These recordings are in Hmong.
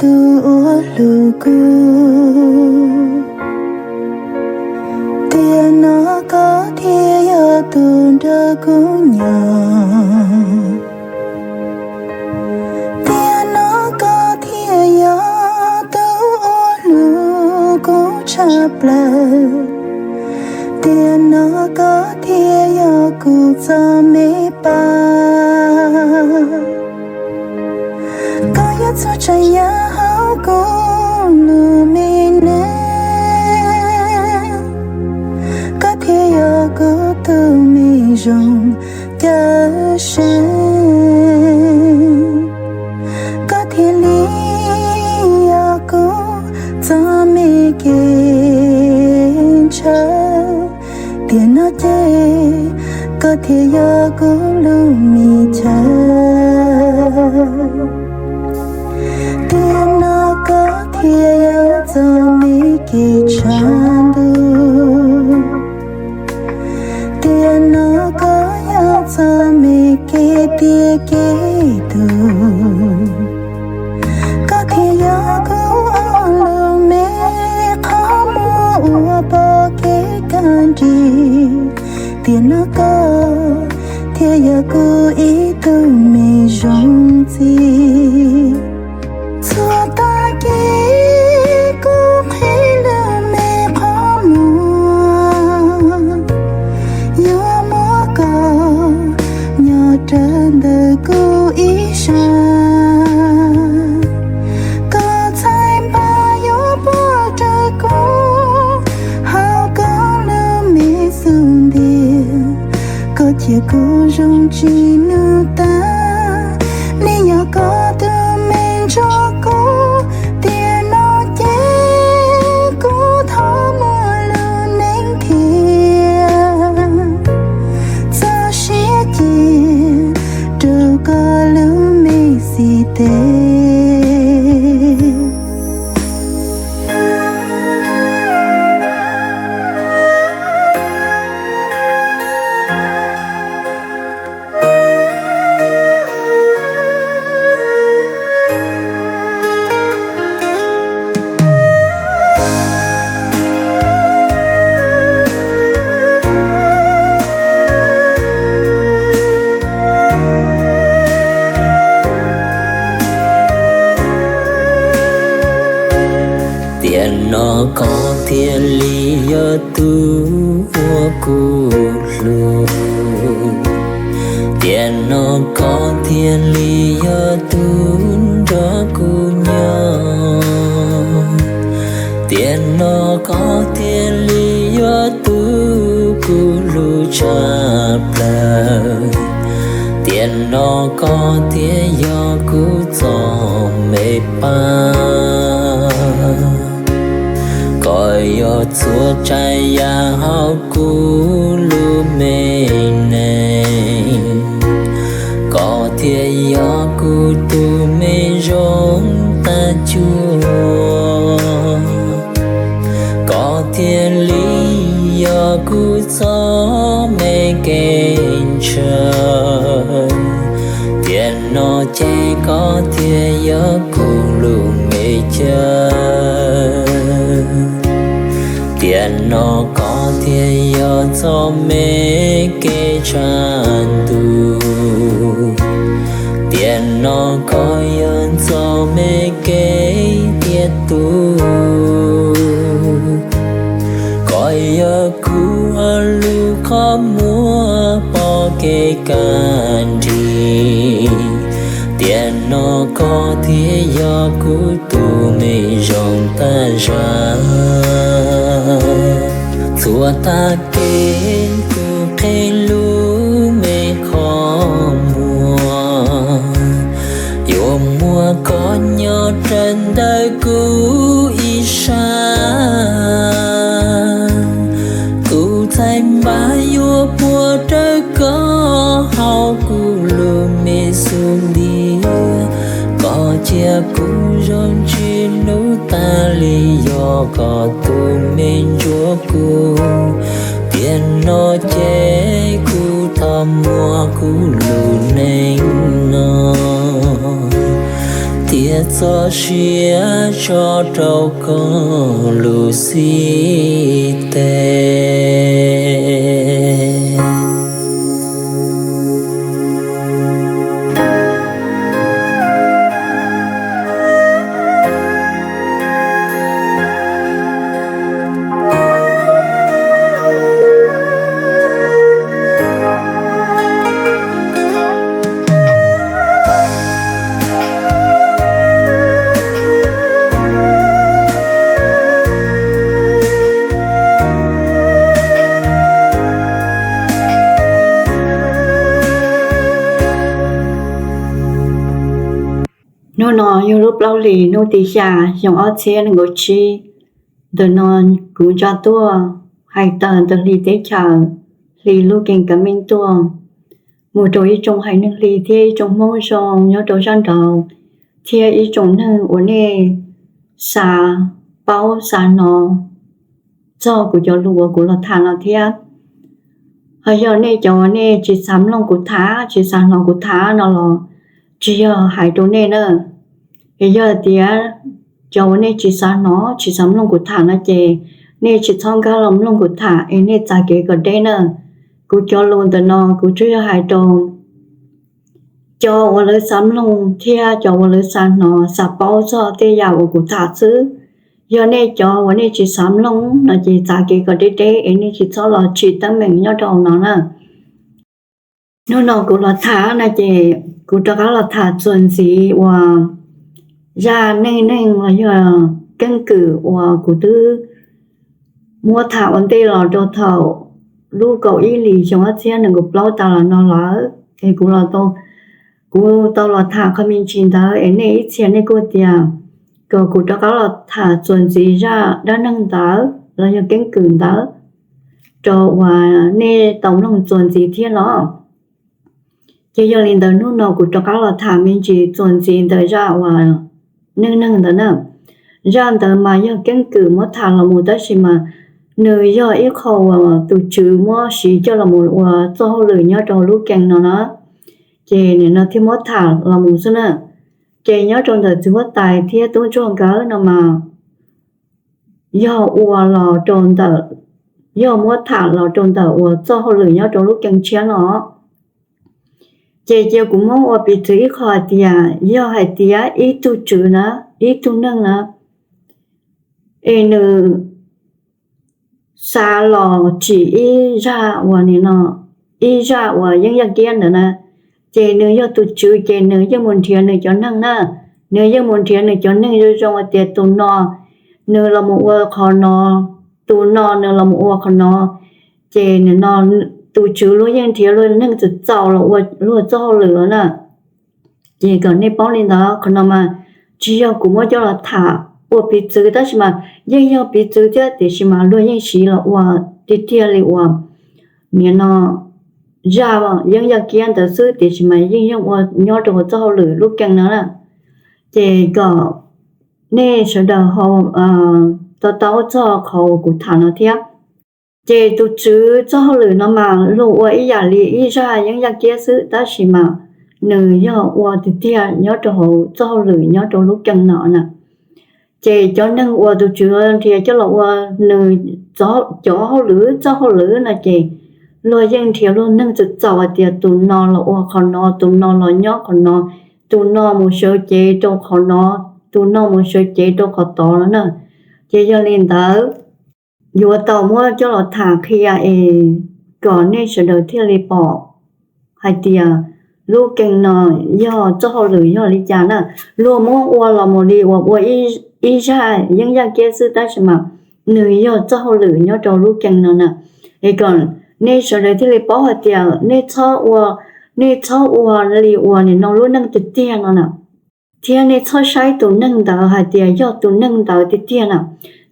tus uas hlub kuv, tiam no koj thiaj yog tus nrog kuv nyob. Tiam no koj thiaj yog tus uas hlub kuv tshaj plaws. Tiam no koj thiaj yog kuv txoj me pab. Koj yog txhua tsav yam hauv kuv lub me neej. Koj thiaj yog kuv tus me zoo cawm seej. Koj thiaj li yog kuv txoj me kev ntshaw. Tiam no ces koj thiaj yog kuv lub me chaw. Tiam no koj thiaj yog txoj me kev tshav ntuj. Tiam no koj yog txoj me kev tiav kev tus. Koj thiaj yog kuv ob lub me qhov muag uas pom kev kaj nrig. Tiam no koj thiaj yog kuv ib tug me zoo txiv. Txhua tag kis kuv qhib lub me qhov muag, yuav muab koj nyob rawv ntawm kuv ib sab. Koj txhais npab yuav puag rawv kuv hauv koj lub me xub ntiag. Koj cia kuv zoo tsis nug tag li, yog koj tus me ntsuag kuv. Tiam no ces kuv thov muab lub neej thiab txoj siab cia rau koj lub me xib teg. Tiam no koj thiaj li yog tus uas kuv hlub. Tiam no koj thiaj li yog tus nrog kuv nyob. Tiam no koj thiaj li yog tus kuv hlub tshaj plaws. Tiam no koj thiaj yog kuv txoj me pab. Koj yog txhua tsav yam hauv kuv lub me neej. Koj thiaj yog kuv tus me zoo tag cuag. Koj thiaj li yog kuv txoj me kev ntshaw. Tiam no ces koj thiaj yog kuv lub me chaw. Tiam no koj thiaj yog txoj me kev tshav ntuj. Tiam no koj yog txoj me kev tiav tus. Koj yog kuv lub qhov muag pom kev kaj nrig. Tiam no koj thiaj yog kuv tus me zoo tag zaj. Txhua tag kis kuv qhib lub me qhov muag, yuav muab koj nyob rawv ntawm kuv ib sab. Kuv txhais npab yuav puag rawv koj hauv kuv lub me xub ntiag. Koj cia kuv zoo tsis hnub tas li, yog koj tus me ntsuag kuv. Tiam no ces kuv thov muab kuv lub neej no tiag Txoj sia tso rau koj lub xib teg. Hnub no yog lub plaub hlis hnub tim xya xyoo ob txhiab nees nkaum tsib. Ntawm no kuv nco tuaj hais tawm ntawm hli teb chaws, hli lub keeb kav meej tuaj mus rau ib tsoom haiv neeg hli thiab ib tsoom Hmoob zoo nyob rau sab nraud, thiab ib tsoom neeg uas nej xav paub xav hnov txog kuv cov lus uas kuv los tham no thiab. Ho yog nej cov uas nej tsis xav mloog kuv tham, tsis xav hnov kuv tham no los tsis yog hais rau nej na. Es yog tias cov uas nej tsis xav hnov tsis xav mloog kuv tham no ces nej tsis txhob nkag los mloog kuv tham es nej txav kev kom deb na. Kuv cov lus ntawm no kuv tsuas yog hais rau cov uas lawv xav mloog thiab cov uas lawv xav hnov xav paub txog tej yam uas kuv tham xwb. Yog nej cov uas nej tsis xav mloog no ces txav kev kom deb deb es nej tsis txhob los tsim teeb meem nyob rau hauv no na. Hnub no kuv los tham no ces kuv rov qab los tham txuas ntxiv uas zaj neej neeg los yog keeb kwm uas kuv twb muab tham ua ntej los rau thaum lub kaum ib hlis xyoo ob txhiab nees nkaum plaub tas los no lawm es kuv los tau, kuv tau los tham qhov me ntsis ntawd es nej ib txhia nej kuj tias kom kuv rov qab los tham txuas ntxiv zaj dab neeg ntawd los yog keeb kwm ntawd rau uas nej tau mloog txuas ntxiv thiab los. Ces yog li ntawd hnub no kuv rov qab los tham me ntsis txuas ntxiv ntawm zaj uas neej neeg ntawd na. Zaj ntawd mas yog keeb kwm muab tham los mus tab sis mas nws yog ib qho uas tus tswv muab siv coj los mus ua txoj hauj lwm nyob rau lub keeb no na. Ces nim no thiaj muab tham los mus xwb na. Ces nyob rau ntawm txiv huab tais thiab tub ntsuag nkawd no mas yog ua los rau ntawm, yog muab tham los rau ntawm uas txoj hauj lwm nyob rau lub keeb tshiab no. Ces cia kuv muab ua piv txwv ib qho hais tias yog hais tias ib tug tswv na, ib tug neeg na, es nws xav los tsim ib zaj uas nim no, ib zaj uas yeeb yaj kiab ntawd na, ces nws yog tus tswv ces nws yeej mus nrhiav nws cov neeg na. Nws yeej mus nrhiav nws cov neeg zoo zoo hais tias tus no nws los mus ua qhov no, tus no nws los mus ua qhov no. Ces nim no tus tswv luag yeej nrhiav luag neeg txaus txaus los ua luag txoj hauj lwm los na. Ces kom nej paub li ntawd, qhov no mas tsis yog kuv muab coj los tham ua piv txwv tab sis mas yeej yog piv txwv thiab tiam sis mas luag yeej siv los ua tiag tiag li uas nim no zaj yeeb yaj kiab ntawd xwb tiam sis mas yeej yog ua nyob rau hauv txoj hauj lwm lub keeb no na. Ces kom nej sawv daws ho to taub txog qhov uas kuv tham no thiab. Ces tus tswv txoj hauj lwm no mas luag ua ib yam li ib zaj yeeb yaj kiab xwb tab sis mas nws yog ua tiag tiag nyob rau hauv txoj hauj lwm nyob rau lub keeb no na. Ces cov neeg uas tus tswv nrhiav coj los ua nws cov hauj lwm txoj hauj lwm no ces luag yeej nrhiav luag neeg txaus txaus hais tias tus no los ua qhov no, tus no los nyob qhov no, tus no mus sawv cev rau qhov no, tus no mus sawv cev rau qhov tod no na. Ces yog li ntawd yuav tau muab coj los tham qhia es kom nej sawv daws thiaj li pom hais tias lub keeb no yog txoj hauj lwm yog li cas na. Luag muab ua los mus li uas ua ib zaj yeeb yaj kiab xwb tab sis mas nws yog txoj hauj lwm nyob rau lub keeb no na. Es kom nej sawv daws thiaj li paub hais tias nej txhob ua, nej txhob ua li uas nim no lub neej tiag tiag no na. Thiab nej txhob saib tus neeg ntawd hais tias yog tus neeg ntawd tiag tiag na.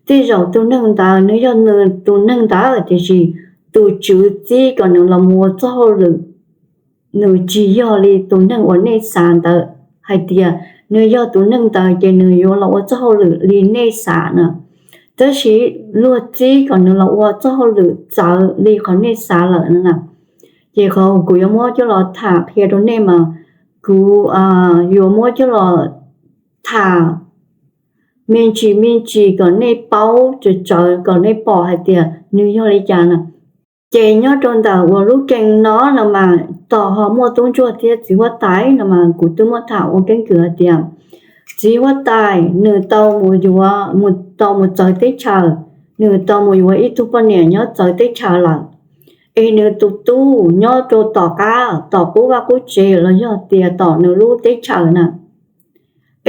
Tej zaum tus neeg ntawd nws yog nws tus neeg ntawd tiam sis tus tswv txib kom nws los mus ua txoj hauj lwm, nws tsis yog li tus neeg uas nej xav ntawd hais tias nws yog tus neeg ntawd ces nws yuav los ua txoj hauj lwm li nej xav na. Tab sis luag txib kom nws los ua txoj hauj lwm txawv li qhov nej xav lawm no na. Ces qhov kuv yuav muab coj los tham qhia rau nej mas kuv yuav muab coj los tham me ntsis me ntsis kom nej paub tsawv tsawv kom nej pom hais tias nws yog li cas na. Ces nyob rau ntawm uas lub game no no mas tos ho muaj tub ntsuag thiab txiv huab tais no mas kuv twb muab tham ua keeb kwm hais tias txiv huab tais nws tau mus yuav, mus tau mus txawv teb chaws, nws tau mus yuav ib tug poj niam nyob txawv teb chaws lawm, es nws tus tub nyob rau tom qab tom qub vaj qub tsev los yog tias tom nws lub teb chaws na,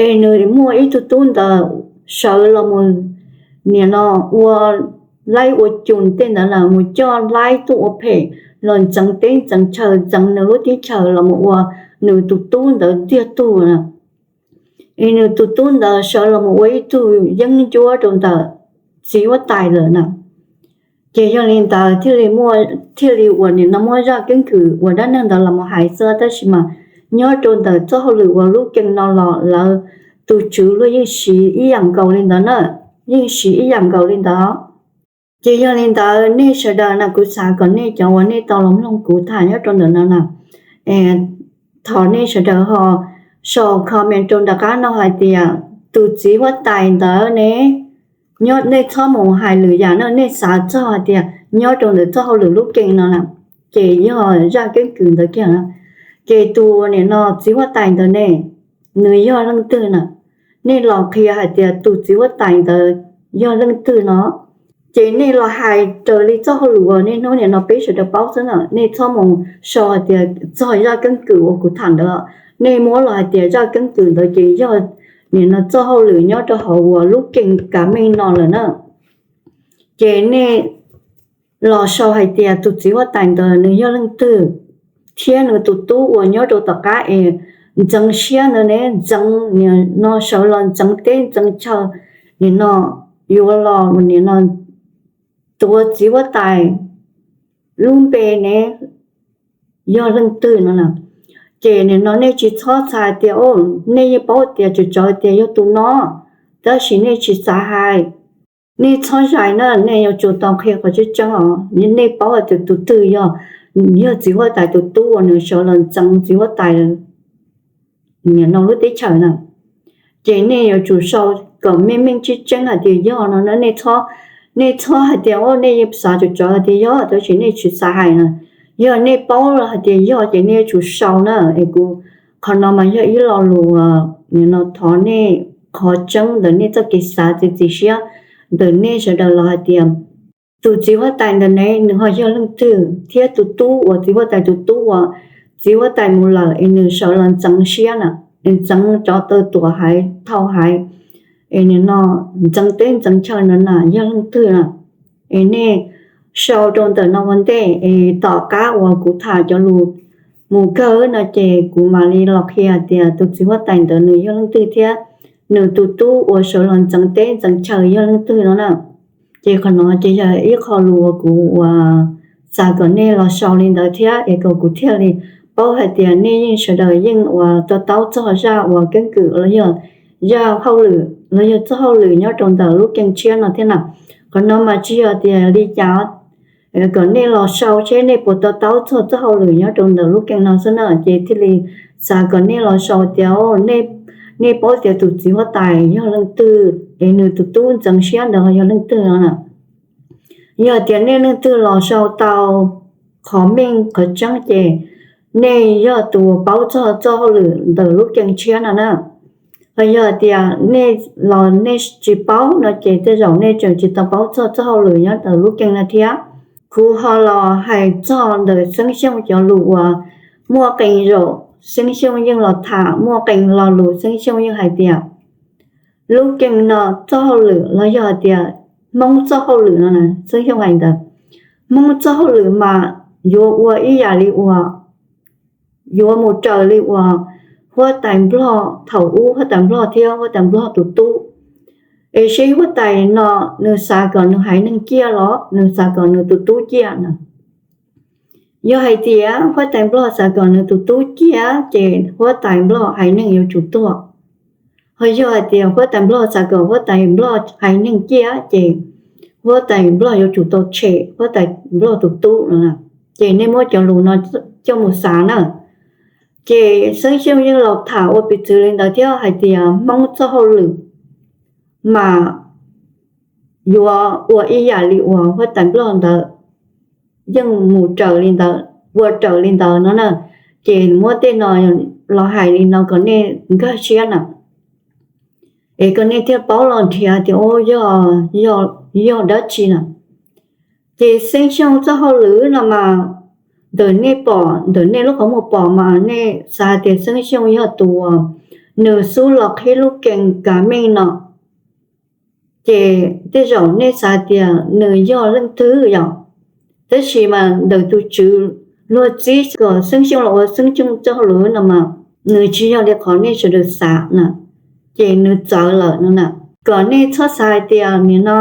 es nws muaj ib tug tub ntawd sawv los mus nim no ua laib ua cum tej ntawd na, mus coj laib tuaj ua phem los ntxeev teb ntxeev chaw ntxeev nws lub teb chaws los mus ua nws tus tub ntawd ntiag tug na. Es nws tus tub ntawd sawv los mus ua ib tug yeeb ncuab rau ntawm txiv huab tais lawm na. Ces yog li ntawd thiaj li muaj, thiaj li uas nim no muab zaj keeb kwm uas dab neeg ntawd los mus hais xwb, tab sis mas nyob rau ntawm txoj hauj lwm uas lub game no los lawv tus tswv luag yeej siv ib yam nkaus li ntawd na, yeej siv ib yam nkaus li ntawd. Ces yog li ntawd nej sawv daws na, kuv xav kom nej cov uas nej tau los mloog kuv tham nyob rau ntawm no na, thov nej sawv daws ho sau comment rau nram qab no hais tias tus txiv huab tais ntawd ne, nyob nej txhob mus hais lwm yam na, nej xav txog hais tias nyob rau ntawm txoj hauj lwm lub game no na, ces yog zaj keeb kwm ntawd kiag na. Ces tus nim no txiv huab tais ntawd ne, nws yog leej twg na? Nej los qhia hais tias tus txiv huab tais ntawd yog leej twg no, ces nej los hais raws li txoj hauj lwm uas niaj hnub nim no peb sawv daws paub xwb na. Nej txhob mus sau hais tias txog zaj keeb kwm uas kuv tham ntawd, nej muab los hais tias zaj keeb kwm ntawd ces yog nim no txoj hauj lwm nyob rau hauv uas lub game kav meej no lawm na. Ces nej los sau hais tias tus txiv huab tais ntawd nws yog leej twg, thiab nws tus tub uas nyob rau tom qab es ntxeev siab ntawd ne, ntxeev nim no sawv los ntxeev teb ntxeev chaw, nim no yuav los nim no tuav txiv huab tais lub npe ne, yog leej twg no na. Ces nim no nej tsis txhob xav tias, nej yeej paub tias tsawv tsawv tias yog tus no, tab sis nej tsis xav hais. Nej txhob zais na, nej yuav tsum tau qhia qhov tseeb tseeb os. Nej paub hais tias tus twg yog, yog txiv huab tais tus tub uas nws sawv los ntxeev txiv huab tais nim no lub teb chaws na, ces nej yuav tsum sau kom meej meej tseeb tseeb hais tias yog no na. Nej txhob, nej txhob hais tias, nej yeej xav tsawv tsawv hais tias yog, tab sis nej tsis xav hais na. Yog nej paub hais tias yog ces nej yuav tsum sau na. Es kuv, qhov no mas yog ib lo lus uas nim no thov nej qhov tseeb ntawm nej txoj kev xav txiav txim siab ntawm nej sawv daws los hais tias tus txiv huab tais ntawd ne nws ho yog leej twg, thiab tus tub uas txiv huab tais tus tub uas txiv huab tais mus lawm es nws sawv los ntxeev siab na, ntxeev cov taw tuam haiv thau haiv, es nim no ntxeev teb ntxeev chaw ntawd na yog leej twg na. Es nej sau rau ntawm no ua ntej, es tom qab uas kuv tham cov lus mus kawg no ces kuv mam li los qhia tias tus txiv huab tais ntawd nws yog leej twg thiab nws tus tub uas sawv los ntxeev teb ntxeev chaw yog leej twg no na. Ces qhov no ces yog ib qho lus uas kuv uas xav kom nej los sau li ntawd thiab es kom kuv thiaj li paub hais tias nej yeej sawv daws yeej uas to taub txog zaj uas keeb kwm los yog zaj hauj lwm los yog txoj hauj lwm nyob rau ntawm lub keeb tshiab no thiab na. Qhov no mas tsis yog tias li cas, kom nej los sau seb nej puas to taub txog txoj hauj lwm nyob rau ntawm lub keeb no xwb na, ces thiaj li xav kom nej los sau tias, nej paub tias tus txiv huab tais yog leej twg es nws tus tub ntxeev siab ntawd ho yog leej twg no na. Yog tias nej leej twg los sau tau qhov meej qhov tseeb ces nej yog tus paub txog txoj hauj lwm ntawm lub keeb tshiab no na. Ho yog tias nej los nej tsis paub no ces tej zaum nej tseem tsis tau paub txog txoj hauj lwm nyob ntawm lub keeb no thiab. Kuv ho los hais txog ntawm Xeeb Xyooj cov lus uas muaj qee zaum Xeeb Xyooj yeej los tham, muaj qee lo lus Xeeb Xyooj yeej hais tias lub keeb no txoj hauj lwm los yog hais tias Hmoob txoj hauj lwm no, Xeeb Xyooj hais ntawd, Hmoob txoj hauj lwm mas yuav ua ib yam li uas, yuav mus raws li uas huab tais Nplog thaum ub, huab tais Nplog thiab huab tais Nplog tus tub. Es seb huab tais no nws xav kom nws haiv neeg ciaj los nws xav kom nws tus tub ciaj na. Yog hais tias huab tais Nplog xav kom nws tus tub ciaj ces huab tais Nplog haiv neeg yuav tsum tuag. Ho yog hais tias huab tais Nplog xav kom huab tais Nplog haiv neeg ciaj ces huab tais Nplog yuav tsum tau tshem huab tais Nplog tus tub no. Ces nej muab cov lus no coj mus xav na. Ces Xeeb Xyooj yeej los tham ua piv txwv li ntawd thiab hais tias Hmoob txoj hauj lwm mas yuav ua ib yam li uas huab tais Nplog ntawd yeej mus raws li ntawd, ua raws li ntawd no na. Ces muab tej no los hais li no kom nej nkag siab na, es kom nej thiaj paub los nrhiav tias yog, yog dab tsi na. Ces Xeeb Xyooj txoj hauj lwm no mas ntawm nej pom, ntawm nej lub qhov muag pom mas nej xav tias Xeeb Xyooj yog tus uas nws xub los qhib lub kees kav meej no, ces tej zaum nej xav tias nws yog leej twg yom. Tab sis mas ntawm tus tswv luag txib kom Xeeb Xyooj los ua Xeeb Xyooj txoj hauj lwm no mas nws tsis yog li qhov nej sawv daws xav na, ces nws txawv lawm no na. Kom nej txhob xav hais tias nim no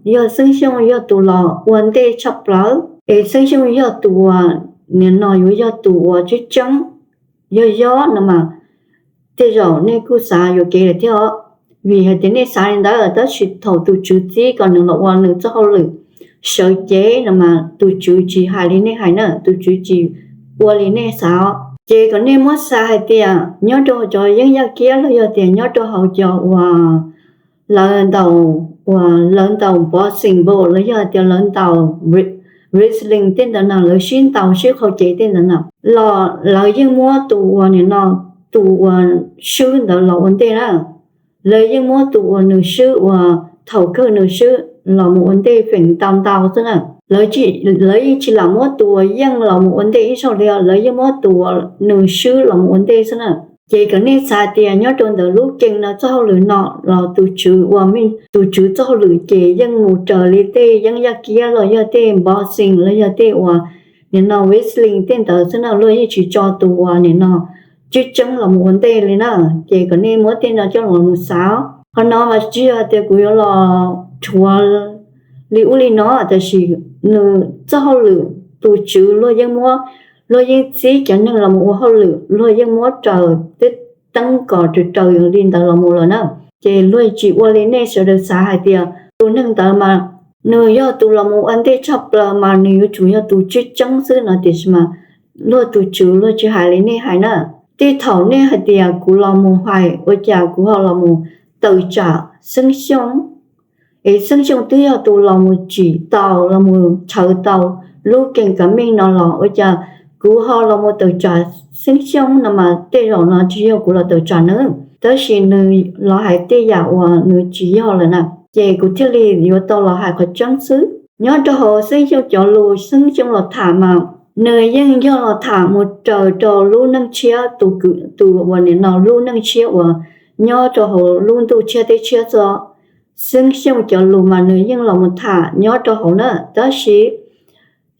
yog Xeeb Xyooj yog tus los ua ntej tshaj plaws, es Xeeb Xyooj yog tus uas nim no yuav yog tus uas tseeb tseeb, yog yob no mas tej zaum nej kuj xav yuam kev lawm thiab os. Vim hais tias nej xav li ntawd tab sis thaum tus tswv txib kom nws los ua nws txoj hauj lwm sawv cev no mas tus tswv tsis hais li nej hais na, tus tswv tsis ua li nej xav os. Ces kom nej muab xav hais tias nyob rau cov yeeb yaj kiab los yog tias nyob rau hauv cov uas lawv ntaus, uas lawv ntaus boxing npaum los yog tias lawv ntaus wrestling tej ntawd na, lawv sib ntaus sib qhau cev tej ntawd na, los lawv yeej muab tus uas nim no, tus uas swb ntawd los ua ntej na. Lawv yeej muab tus uas nws swb, uas thaum kawg nws swb los mus ua ntej feem ntau ntau xwb na. Lawv yeej tsis lam muab tus uas yeej los mus ua ntej ib zaug li os, lawv yeej muab tus uas nws swb los mus ua ntej xwb na. Ces kom nej xav tias nyob rau ntawm lub kees no txoj hauj lwm no los tus tswv ua, tus tswv txoj hauj lwm ces yeej mus raws li tej yeeb yaj kiab los yog tej boxing los yog tej uas nim no wrestling tej ntawd xwb na, luag yeej tsis tso tus uas nim no tseeb tseeb los mus ua ntej li na. Ces kom nej muab tej no coj los mus xav. Qhov no mas tsis yog tias kuv yuav los rhuav li ub li no, tab sis nws txoj hauj lwm tus tswv luag yeej muab, luag yeej txib cov neeg los mus ua hauj lwm, luag yeej muab raws teb teeb kom raws raws li ntawd los mus lawm na. Ces luag tsis ua li nej sawv daws xav hais tias tus neeg ntawd mas nws yog tus los mus ua ntej tshaj plaws mas nws yuav tsum yog tus tseeb tseeb xwb no, tiam sis mas luag tus tswv luag tsis hais li nej hais na. Tej thaum nej hais tias kuv los mus hais ua cas kuv ho los mus tawm tsam Xeeb Xyooj, es Xeeb Xyooj twb yog tus los mus tsim tau los mus ntshaw tau lub kees kav meej no los ua cas kuv ho los mus tawm tsam Xeeb Xyooj no mas tej zaum no tsis yog kuv los tawm tsam nws, tab sis nws los hais tej yam uas nws tsis yog lawm na, ces kuv thiaj li yuav tau los hais qhov tseeb xwb. Nyob rau hauv Xeeb Xyooj cov lus Xeeb Xyooj los tham mas nws yeej yog los tham mus raws rau lub neej tshiab, tus uas nim no lub neej tshiab uas nyob rau hauv lub ntuj tshiab teb tshiab xwb. Xeeb Xyooj cov lus mas nws yeej los mus tham nyob rau hauv na, tab sis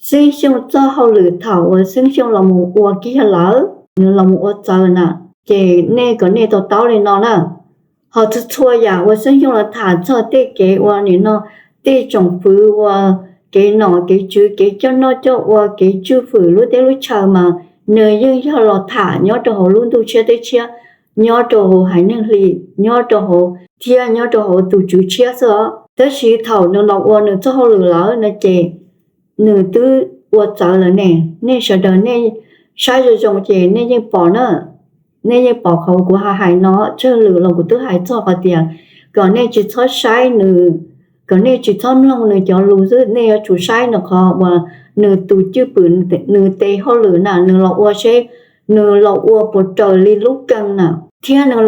Xeeb Xyooj txoj hauj lwm thaum uas Xeeb Xyooj los mus ua kiag lawm, nws los mus ua txawv na, ces nej kom nej to taub li no na. Ho txhua txhua yam uas Xeeb Xyooj los tham txog tej kev ua nim no, tej tsoom fwv ua kev nom kev tswv, kev coj noj coj ua, kev tswj fwm lub teb lub chaw mas nws yeej yog los tham nyob rau hauv lub ntuj tshiab teb tshiab, nyob rau hauv haiv neeg hli, nyob rau hauv thiab nyob rau hauv tus tswv tshiab xwb os. Tab sis thaum nws los ua nws txoj hauj lwm lawm no ces nws twb ua txawv lawm ne. Nej sawv daws nej saib zoo zoo ces nej yeej pom na, nej yeej pom qhov kuv hais no tsawg lwm los kuv twb hais txog qhov tias kom nej tsis txhob saib nws, kom nej tsis txhob mloog nws cov lus xwb, nej yuav tsum saib nws qhov uas nws tus cwj pwm, nws tes hauj lwm na, nws los ua seb, nws los ua puas raws li lub kees na, thiab nws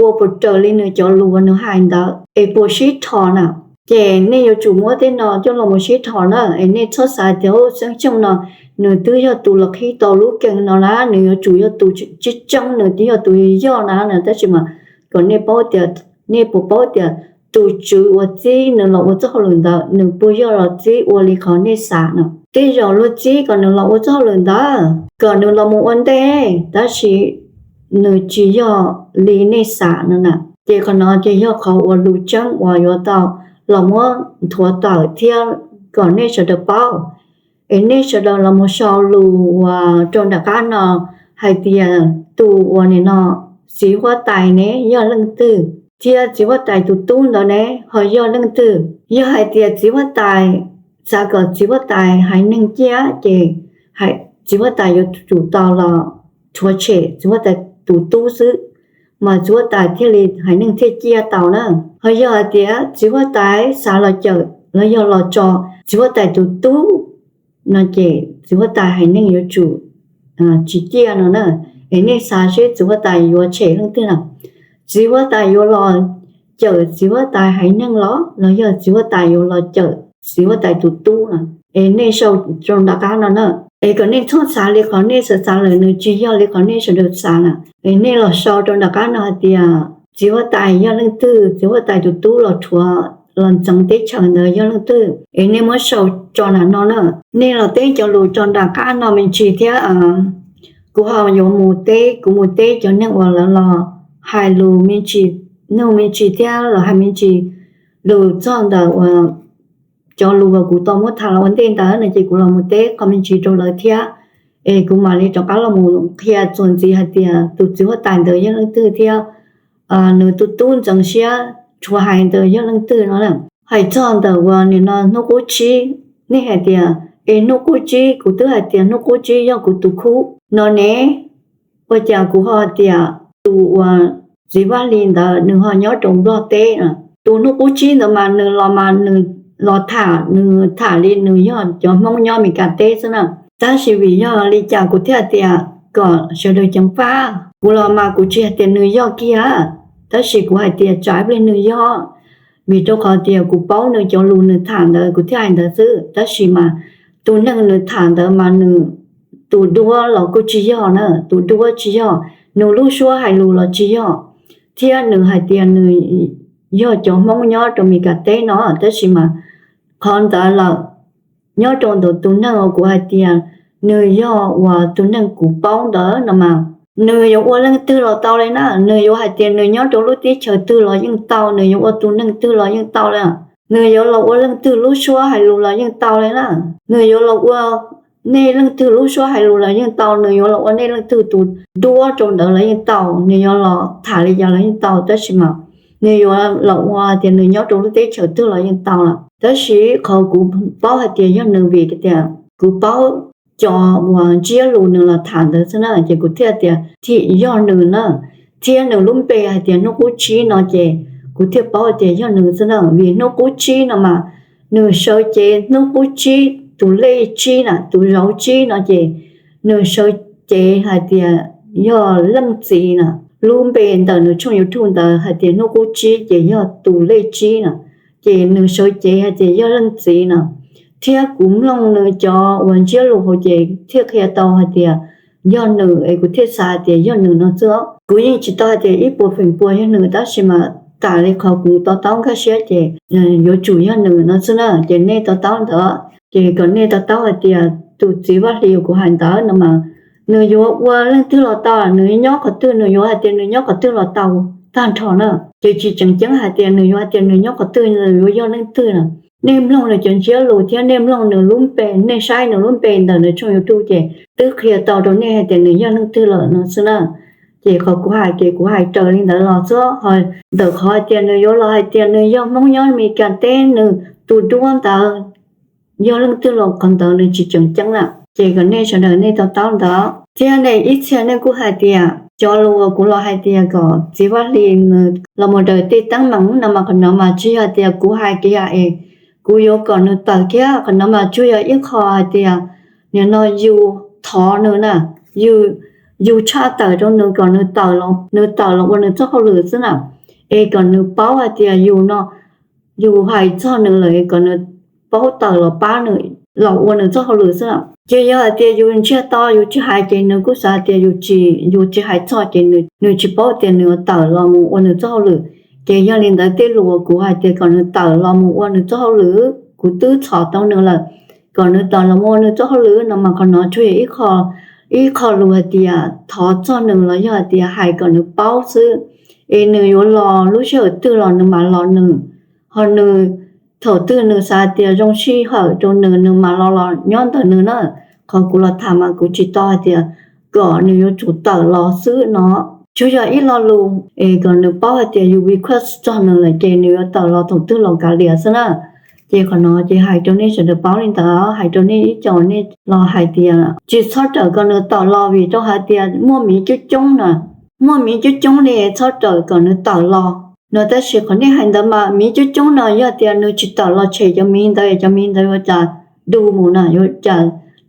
ua puas raws li nws cov lus uas nws hais ntawd es puas sib dhos na. Ces nej yuav tsum muab tej no coj los mus sib dhos na, es nej txhob xav tias Xeeb Xyooj no nws twb yog tus los qhib tau lub kees no na, nws yuav tsum yog tus tseeb tseeb, nws twb yog tus yog na no, tab sis mas kom nej paub tias, nej puas paub tias tus tswv uas txib nws los ua txoj hauj lwm ntawd nws puas yog los txib ua li qhov nej xav no. Tej zaum luag txib kom nws los ua txoj hauj lwm ntawd kom nws los mus ua ntej, tab sis nws tsis yog li nej xav no na. Ces qhov no ces yog qhov uas lus tseeb uas yuav tau los muab nthuav tawm thiab kom nej sawv daws paub. Es nej sawv daws los mus sau lus uas rau nram qab no hais tias tus uas nim no txiv huab tais ne yog leej twg, thiab txiv huab tais tus tub ntawd ne ho yog leej twg. Yog hais tias txiv huab tais xav kom txiv huab tais haiv neeg ciaj ces txiv huab tais yuav tsum tau los rhuav tshem txiv huab tais tus tub xwb, mas txiv huab tais thiaj li haiv neeg thiaj ciaj tau na. Ho yog hais tias txiv huab tais xav los cawm los yog los tso txiv huab tais tus tub no ces txiv huab tais haiv neeg yuav tsum tsis ciaj no na. Es nej xav seb txiv huab tais yuav tshem leej twg na? Txiv huab tais yuav los cawm txiv huab tais haiv neeg los los yog txiv huab tais yuav los cawm txiv huab tais tus tub na? Es nej sau rau nram qab no na. Es kom nej txhob xav li qhov nej xav xav lawm, nws tsis yog li qhov nej sawv daws xav na. Es nej los sau rau nram qab no hais tias txiv huab tais yog leej twg, txiv huab tais tus tub los rhuav los ntxeev teb chaws ntawd yog leej twg, es nej muab sau tso nram no na. Nej los teb cov lus rau nram qab no me ntsis thiab kuv ho yuav mus teb, kuv mus teb cov neeg uas lawv los hais lus me ntsis, nug me ntsis thiab los hais me ntsis lus txog ntawm uas cov lus uas kuv tau muab tham los ua ntej ntawd no ces kuv los mus teb qhov me ntsis rau lawv thiab. Es kuv mam li rov qab los mus qhia txuas ntxiv hais tias tus txiv huab tais ntawd yog leej twg thiab nws tus tub ntxeev siab rhuav haiv ntawd yog leej twg no na. Hais txog ntawm uas nim no hnub qub tsib, nej hais tias es hnub qub tsib, kuv twb hais tias hnub qub tsib yog kuv tus khub no ne, ua cas kuv ho hais tias tus uas txiv Vaj Lis ntawd nws ho nyob rau Nplog teb? Tus hnub qub tsib ntawd mas nws los mas nws los tham, nws tham li nws yog cov Hmoob nyob Amelikas teb xwb na. Tab sis vim yog li cas kuv thiaj hais tias kom sawv daws ceev faj? Kuv los mas kuv tsis hais tias nws yog kiag, tab sis kuv hais tias tsam ib pliag nws yog, vim rau qhov tias kuv paub nws cov lus nws tham ntawd kuv thiaj hais ntawd xwb. Tab sis mas tus neeg nws tham ntawd mas nws tus duab los kuj tsis yog na, tus duab tsis yog, nws lub suab hais lus los tsis yog, thiab nws hais tias nws yog cov Hmoob nyob rau Amelikas teb no, tab sis mas qhov ntawd lawm, nyob rau ntawm tus neeg uas kuv hais tias nws yog uas tus neeg kuv paub ntawd no mas, nws yuav ua leej twg los tau li na, nws yuav hais tias nws nyob rau lub teb chaws twg los yeej tau, nws yuav ua tus neeg twg los yeej tau li. Nws yuav los ua leej twg lub suab hais lus los yeej tau li na. Nws yuav los ua nej leej twg lub suab hais lus los yeej tau, nws yuav los ua nej leej twg tus duab rau ntawd los yeej tau, nws yuav los tham li cas los yeej tau, tab sis mas nws yuav los ua tias nws nyob rau lub teb chaws twg los yeej tau lawm. Tab sis qhov kuv paub hais tias yog nws vim tias kuv paub cov uas ntsiab lus nws los tham ntawd xwb na, ces kuv thiaj tias thiaj yog nws na. Thiab nws lub npe hais tias hnub qub tsib no ces kuv thiaj paub hais tias yog nws xwb na, vim hnub qub tsib no mas nws sawv cev hnub qub tsib, tus lej tsib na, tus zauv tsib no ces nws sawv cev hais tias yog leej txiv na. Lub npe ntawm nws tshooj YouTube ntawd hais tias hnub qub tsib ces yog tus lej tsib na, ces nws sawv cev hais tias yog leej txiv na. Thiab kuv mloog nws cov uas ntsiab lus hauv ces thiaj qhia tau hais tias yog nws, es kuv thiaj xav hais tias yog nws no xwb. Kuv yeej tsis tau hais tias ib puas feem pua yog nws, tab sis mas tas li qhov kuv to taub nkag siab ces yuav tsum yog nws no xwb na. Ces nej to taub ntawd, ces kom nej to taub hais tias tus txiv Vaj Hlis uas kuv hais ntawd no mas nws yuav ua leej twg los tau, nws nyob qhov twg nws yuav hais tias nws nyob qhov twg los tau tag nrho na. Ces tsis tseem ceeb hais tias nws yuav hais tias nws nyob qhov twg, nws yuav yog leej twg na. Nej mloog nws cov ntsiab lus thiab nej mloog nws lub npe, nej saib nws lub npe ntawm nws tshooj YouTube ces twb qhia tau rau nej hais tias nws yog leej twg lawm no xwb na. Ces qhov kuv hais ces kuv hais raws li ntawd los xwb, ho ntawm qhov hais tias nws yuav los hais tias nws yog Hmoob nyob Amelikas teb, nws tus duab ntawd yog leej twg los qhov ntawd nws tsis tseem ceeb na. Ces kom nej sawv daws nej to taub ntawd. Thiab nej ib txhia nej kuj hais tias cov lus uas kuv los hais tias kom txiv Vaj Hlis nws los mus daws tej teeb meem no mas qhov no mas tsis yog tias kuv hais kiag es kuv yuav kom nws tawm kiag, qhov no mas tsuas yog ib qho hais tias nim no yus thov nws na, yus, yus tshaj tawm rau nws kom nws tawm los, nws tawm los ua nws txoj hauj lwm xwb na. Es kom nws paub hais tias yus no, yus hais txog nws lawm kom nws paub tawm los pab nws los ua nws txoj hauj lwm xwb na. Ces yog hais tias yus ntsiag to yus tsis hais ces nws kuj xav tias yus tsis, yus tsis hais txog ces nws tsis paub tias nws tawm los mus ua nws txoj hauj lwm. Ces yog li ntawd tej lus uas kuv hais tias kom nws tawm los mus ua nws txoj hauj lwm, kuv twb txhom tau nws lawm, kom nws tawm los mus ua nws txoj hauj lwm no mas qhov no tsuas yog ib qho, ib qho lus hais tias thov txog nws los yog hais tias hais kom nws paub xwb. Es nws yuav los lub sij hawm twg los nws mam los nws, ho nws thaum twg nws xav tias zoo sij hawm rau nws, nws mam los los nyob ntawm nws na. Qhov kuv los tham mas kuv tsis tau hais tias kom nws yuav tsum tawm los xwb no, tsuas yog ib lo lus es kom nws paub hais tias yus request txog nws lawm ces nws yuav tawm los thaum twg los kav liam xwb na. Ces qhov no ces hais rau nej sawv daws paub li ntawd, hais rau nej ib co nej los hais tias tsis txhob rawm kom nws tawm los vim rau hais tias muaj miv coob coob na, muaj miv coob coob li txhob rawm kom nws tawm los no. Tab sis qhov nej hais ntawd mas miv coob coob no yog tias nws tsis tawm los tshem cov miv ntawd, cov miv ntawd yuav cas du mus na, yuav cas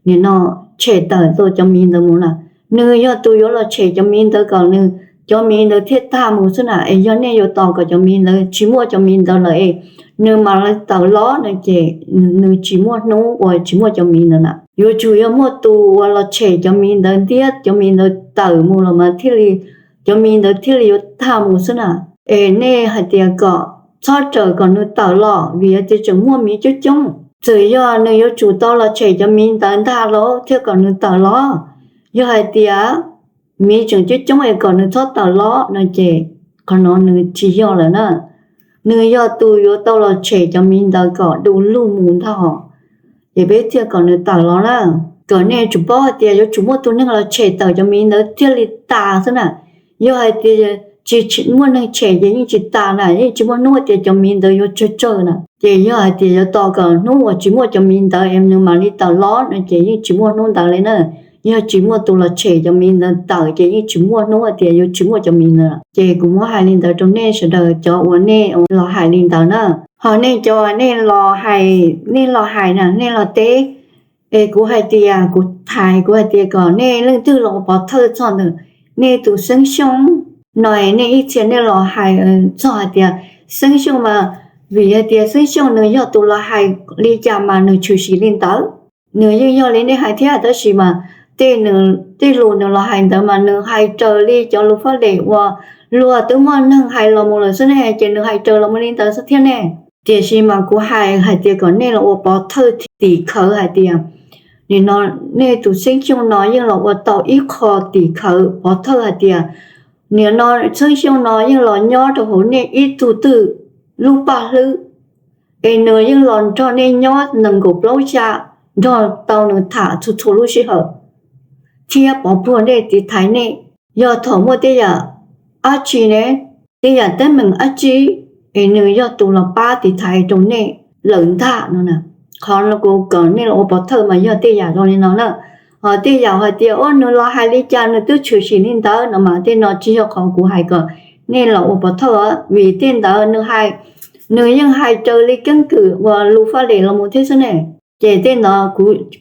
nim no tshem tawm tuaj cov miv ntawd mus na. Nws yog tus yuav los tshem cov miv ntawd kom nws, cov miv ntawd thiaj tag mus xwb na. Es yog nej yuav tos kom cov miv ntawd tsis muaj cov miv ntawd lawm es nws mam li tawm los no ces nws tsis muaj hnub uas tsis muaj cov miv ntawd na. Yuav tsum yog muaj tus uas los tshem cov miv ntawd ntiab cov miv ntawd tawm mus los mas thiaj li, cov miv ntawd thiaj li yuav tag mus xwb na. Es nej hais tias kom txhob rawm kom nws tawm los vim tias tseem muaj miv coob coob. Txawm yog nws yuav tsum tau los tshem cov miv ntawd ntag los thiaj kom nws tawm los. Yog hais tias miv tseem coob coob es kom nws txhob tawm los no ces qhov no nws tsis yog lawm na. Nws yog tus yuav tau los tshem cov miv ntawd kom du lug mus ntag, ces peb thiaj kom nws tawm los na. Kom nej tsum paub hais tias yuav tsum muaj tus neeg los tshem tawm cov miv ntawd thiaj li tas xwb na. Yog hais tias tsis muaj neeg tshem ces yeej tsis tas na, yeej tsis muaj hnub tias cov miv ntawd yuav tsawg tsawg na. Ces yog hais tias yuav tos kom hnub uas tsis muaj cov miv ntawd es nws mam li tawm los no ces yeej tsis muaj hnub ntawd li na. Yog tsis muaj tus los tshem cov miv ntawd tawm ces yeej tsis muaj hnub tias yuav tsis muaj cov miv ntawd. Ces kuv muab hais li ntawd rau nej sawv daws cov uas nej los hais li ntawd na. Ho nej cov nej los hais, nej los hais na, nej los teb, es kuv hais tias, kuv thais, kuv hais tias kom nej leej twg los ua pov thawj txog ntawm nej tus Xeeb Xyooj no, nej ib txhia nej los hais txog hais tias Xeeb Xyooj mas, vim hais tias Xeeb Xyooj nws yog tus los hais li cas mas nws tshwm sim li ntawd. Nws yeej yog li nej hais thiab, tab sis mas tej lus nws los hais ntawd mas nws hais raws li cov lus faj lem uas luag twb muaj neeg hais los mus lawm xwb ne, ces nws hais raws los mus li ntawd xwb thiab ne. Tiam sis mas kuv hais hais tias kom nej los ua pov thawj tim khawv hais tias, nim no nej tus Xeeb Xyooj no yeej los ua tau ib qho tim khawv pov thawj hais tias, nim no Xeeb Xyooj no yeej los nyob rau hauv nej ib tug twg lub paj hlwb, es nws yeej los nrog nej nyob nees nkaum plaub xya, nrog tau nws tham txhua txhua lub sij hawm thiab pov puag nej tiv thaiv nej. Yog thaum muaj tej yam dab tsi ne, tej yam teeb meem dab tsi, es nws yog tus los pab tiv thaiv rau nej lawm ntag no. Qhov kuv kom nej los ua pov thawj mas yog tej yam zoo li no na. Ho tej yam hais tias ua nws los hais li cas nws twb tshwm sim li ntawd no mas tej no tsis yog qhov kuv hais kom nej los ua pov thawj, vim tej ntawd nws yeej hais raws li keeb kwm uas lus faj lem los mus thiab xwb ne. Ces tej no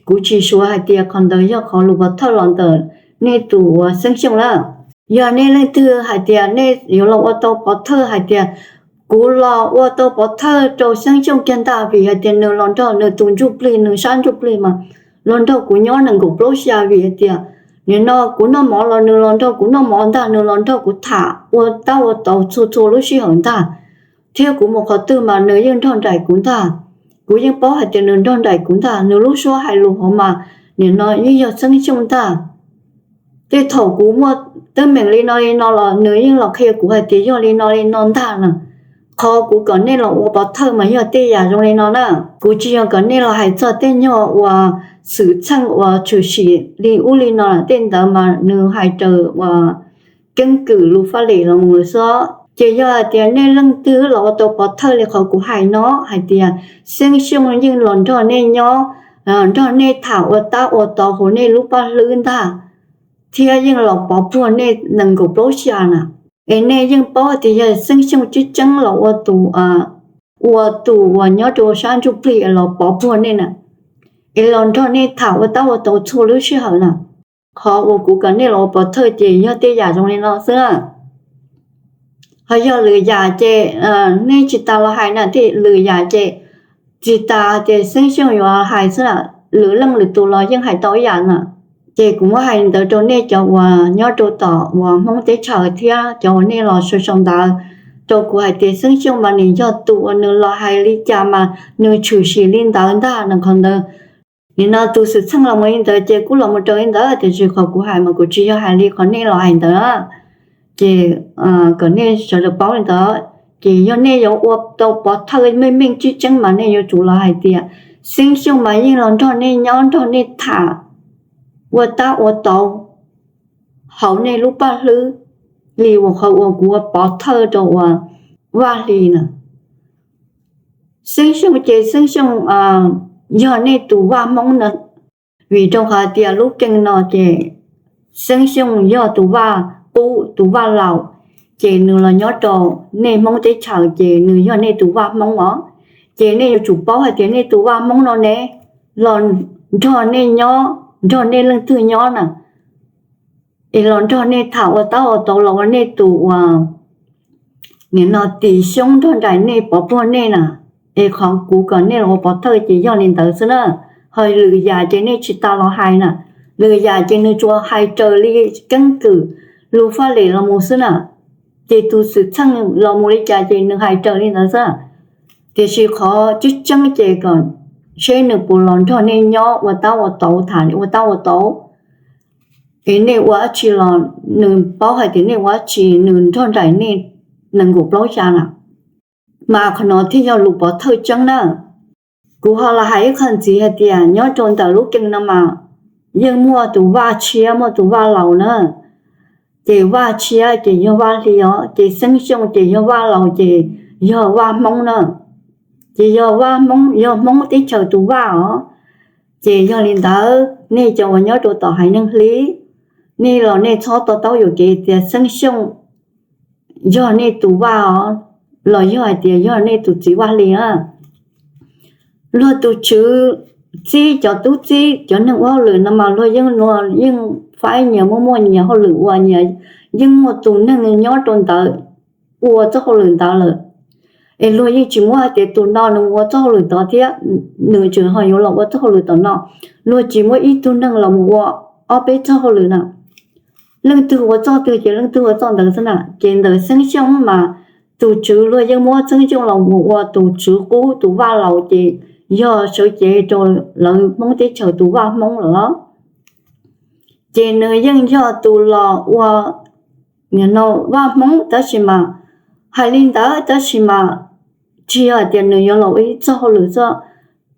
kuv tsis suav hais tias qhov ntawd yog qhov lus pov thawj los ntawm nej tus uas Xeeb Xyooj lawm. Yog nej leej twg hais tias nej yuav los ua tau pov thawj hais tias kuv los ua tau pov thawj rau Xeeb Xyooj kiag ntag vim hais tias nws los nrog nws tus ntsuj plig, nws sab ntsuj plig mas los nrog kuv nyob nees nkaum plaub xya vim hais tias nim no kuv noj mov los nws los nrog kuv noj mov ntag, nws los nrog kuv tham ua tab ua tau txhua txhua lub sij hawm ntag, thiab kuv mus qhov twg mas nws yeej nrog nraim kuv ntag. Kuv yeej paub hais tias nws nrog nraim kuv ntag, nws lub suab hais lus hauv mas nim no yeej yog Xeeb Xyooj ntag. Tej thaum kuv muaj teeb meem li no li no los nws yeej los qhia kuv hais tias yog li no li no ntag na. Qhov kuv kom nej los ua pov thawj mas yog tej yam zoo li no na. Kuv tsis yog kom nej los hais txog tej nyuag uas xwm txheej uas tshwm sim li ub li no, tej ntawd mas nws hais raws uas keeb kwm lus faj lem los mus lawm xwb. Ces yog hais tias nej leej twg los ua tau pov thawj li qhov kuv hais no hais tias Xeeb Xyooj yeej los nrog nej nyob, nrog nej tham ua tab ua tau hauv nej lub paj hlwb ntag, thiab yeej los pov puag nej nees nkaum plaub xya na. Es nej yeej paub tias yog Xeeb Xyooj tseeb tseeb los ua tus, ua tus uas nyob rau sab ntsuj plig los pov puag nej na, es los nrog nej tham ua tab ua tau txhua lub sij hawm na. Qhov uas kuv kom nej los ua pov thawj ces yog tej yam zoo li no xwb. Ho yog lwm yam ces nej tsis tas los hais na, lwm yam ces tsis tas ces Xeeb Xyooj yuav hais xwb na. Lwm leej lwm tus los yeej hais tau ib yam na. Ces kuv muab hais ntawd rau nej cov uas nyob rau tom uas Hmoob teb chaws thiab cov uas nej los sau sau ntawv rau kuv hais tias Xeeb Xyooj mas nws yog tus uas nws los hais li cas mas nws tshwm sim li ntawd ntag no. Qhov ntawd nim no tus xwm txheej los mus li ntawd ces kuj los mus raws li ntawd, tiam sis qhov kuv hais mas kuv tsis yog hais li qhov nej los hais ntawd. Ces kom nej sawv daws paub li ntawd, ces yog nej yuav ua tau pov thawj meej meej tseeb tseeb mas nej yuav tsum los hais tias Xeeb Xyooj mas yeej los nrog nej nyob nrog nej tham ua tab ua tau hauv nej lub paj hlwb li uas qhov uas kuv ua pov thawj rau uas Vaj Hli na. Xeeb Xyooj ces Xeeb Xyooj yog nej tus vaj Hmoob na, vim rau qhov tias lub kee no ces Xeeb Xyooj yog tus vaj qub, tus vaj laus, ces nws los nyob rau nej Hmoob teb chaws ces nws yog nej tus vaj Hmoob os. Ces nej yuav tsum paub hais tias nej tus vaj Hmoob no ne los nrog nej nyob, nrog nej leej twg nyob na, es los nrog nej tham ua taub ua tauv los ua nej tus uas nim no tis xyoob nrog nraim nej pov puag nej na, es qhov kuv kom nej los ua pov thawj ces yog li ntawd xwb na. Ho lwm yam ces nej tsis tas los hais na, lwm yam ces nws tsuas hais raws li keeb kwm lus faj lem los mus xwb na. Ces tus xwm txheej los mus li cas ces nws hais raws li ntawd xwb. Tiam sis qhov tseeb tseeb ces kom seb nws puas los nrog nej nyob ua taub ua tauv, tham ua taub ua tauv, es nej ua dab tsi los nws paub hais tias nej ua dab tsi, nws nrog nraim nej nees nkaum plaub xya na. Mas qhov no thiaj yog lus pov thawj tseeb na. Kuv ho los hais ib qho ntxiv hais tias nyob rau ntawm lub kee no mas yeej muaj tus vaj tshiab, muaj tus vaj laus na. Ces vaj tshiab ces yog vaj Hli os, ces Xeeb Xyooj ces yog vaj laus ces yog vaj Hmoob na. Ces yog vaj Hmoob, yog Hmoob teb chaws tus vaj os. Ces yog li ntawd nej cov uas nyob rau tom haiv neeg Hli, nej los nej txhob to taub yuam kev tias Xeeb Xyooj yog nej tus vaj os, los yog hais tias yog nej tus txiv vaj Hli na. Luag tus tswv txib cov tub txib cov neeg ua hauj lwm no mas luag yeej nua, yeej faib nyias, muaj muaj nyias hauj lwm ua, nyias yeej muaj tus neeg nyob rau ntawd ua txoj hauj lwm ntawd lawm. Es luag yeej tsis muab hais tias tus no nws mus ua txoj hauj lwm tod thiab nws tseem ho yuav los ua txoj hauj lwm tom no. Luag tsis muab ib tug neeg los mus ua ob peb txoj hauj lwm na. Leej twg ua txoj twg ces leej twg ua txoj ntawd xwb na. Ces ntawm Xeeb Xyooj mas tus tswv luag yeej muab Xeeb Xyooj los mus ua tus tswv qub, tus vaj laus, ces yog sawv cev rau lawv Hmoob teb chaws tus vaj Hmoob lawm. Ces nws yeej yog tus los ua nim no vaj Hmoob, tab sis mas hais li ntawd tab sis mas tsis yog hais tias nws yuav los ua ib txoj hauj lwm xwb.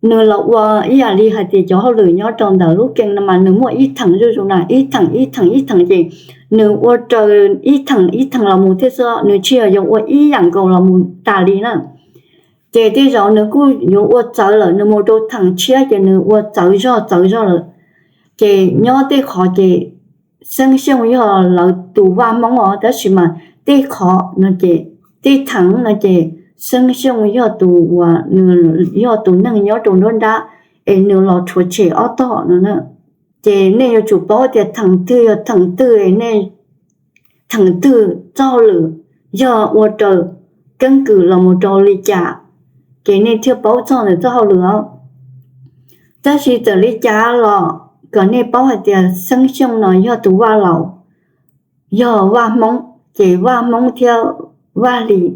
Nws los ua ib yam li hais tias cov hauj lwm nyob rau ntawm lub kee no mas nws muaj ib theem zuj zus na, ib theem ib theem ib theem ces nws ua raws ib theem ib theem los mus thiab xwb, nws tsis yog yuav ua ib yam nkaus los mus tas li na. Ces tej zaum nws kuj yuav ua txawv lawm, nws mus rau theem tshiab ces nws ua txawv zog txawv zog lawm. Ces nyob tej qhov ces Xeeb Xyooj yog lawv tus vaj Hmoob os, tab sis mas tej qhov no ces, tej theem no ces Xeeb Xyooj yog tus uas nws yog tus neeg nyob rau nruab nrab es nws los rhuav tshem ob tog no na. Ces nej yuav tsum paub tias theem twg yog theem twg, nej theem twg txoj hauj lwm yog ua raws keeb kwm los mus rau li cas, ces nej thiaj paub txog ntawm txoj hauj lwm os. Tab sis txawm li cas los kom nej paub hais tias Xeeb Xyooj no yog tus vaj laus, yog vaj Hmoob, ces vaj Hmoob thiab vaj Hlis